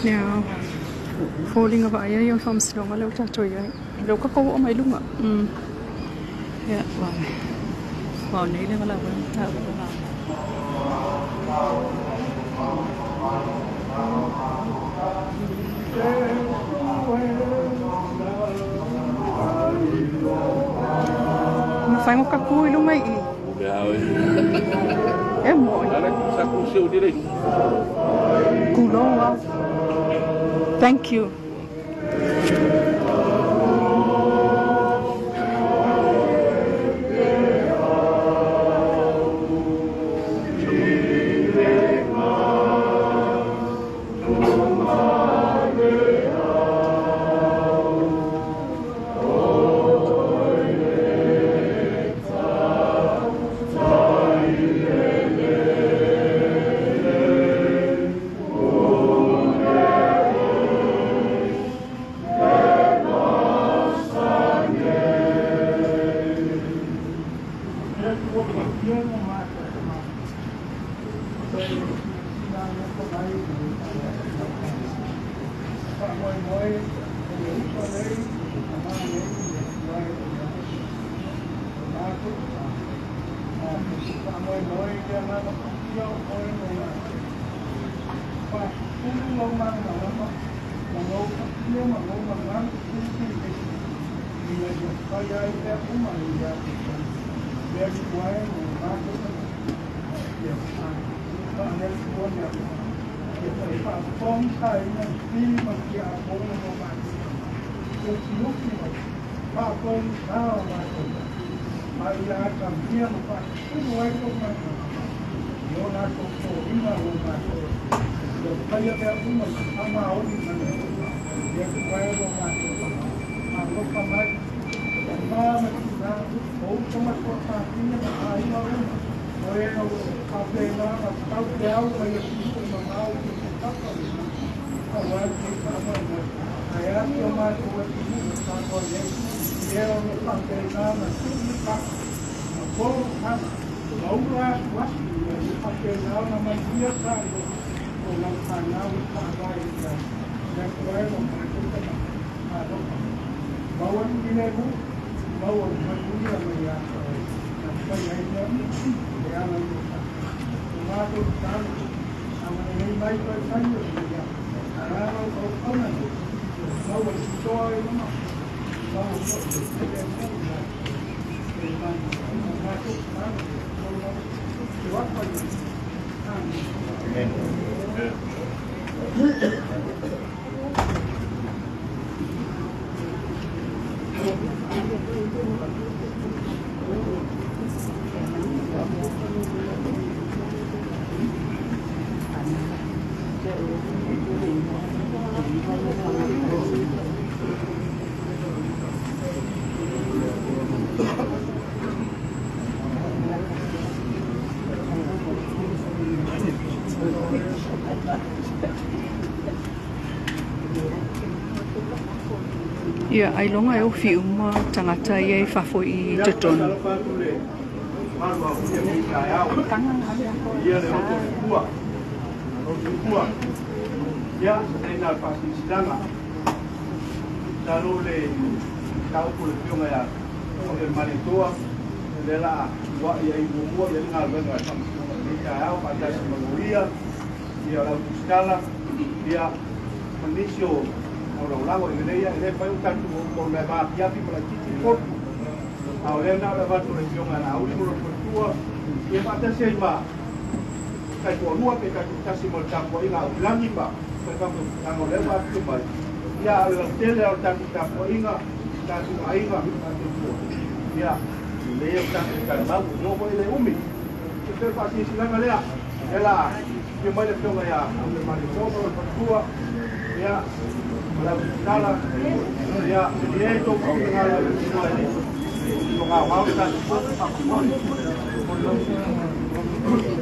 Ia foliga vaaia ia o le faamasinoga lea ua tatou i ai. O lea ua tatou oo mai luga. Ia ua nei le valaau ai le mataupu. Mafai mo kaku i luga i i. E moi. Kuloa. Thank you. Ia ailoga e ofi uma tagata ia i fafo i totonu.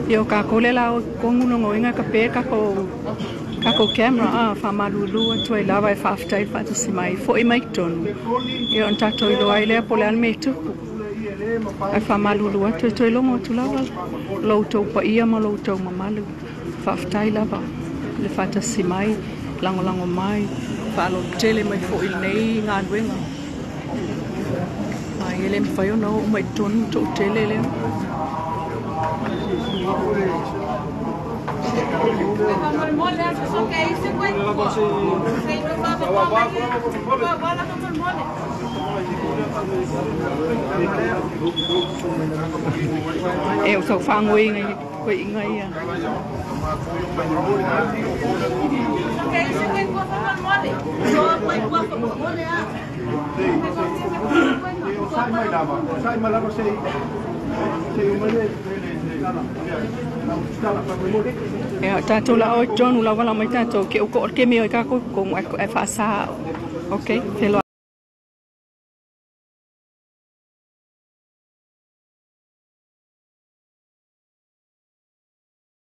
Ia o kākou le la o kongulogoiga ka pe kākou camera a faamalulu atu ai lava e faafetai le faatasi mai fo'i mai totonu. Ia ona tatou iloa ai lea po o le a le mea e tupu. Ae faamalulu atu e toe logo atu lava lo outou paia ma lo outou mamalu. Faafetai lava le faatasi mai, lagolago mai, faalototele mai foi i lenei galuega. Ai e le mafai ona oo mai totonu toatele lea. E o sau whangoinga i koe inga ia. Ia tātou la oi tonu la wala mai tātou ke o ko ke me oi kākou ko e whaasa. Okay, whelo.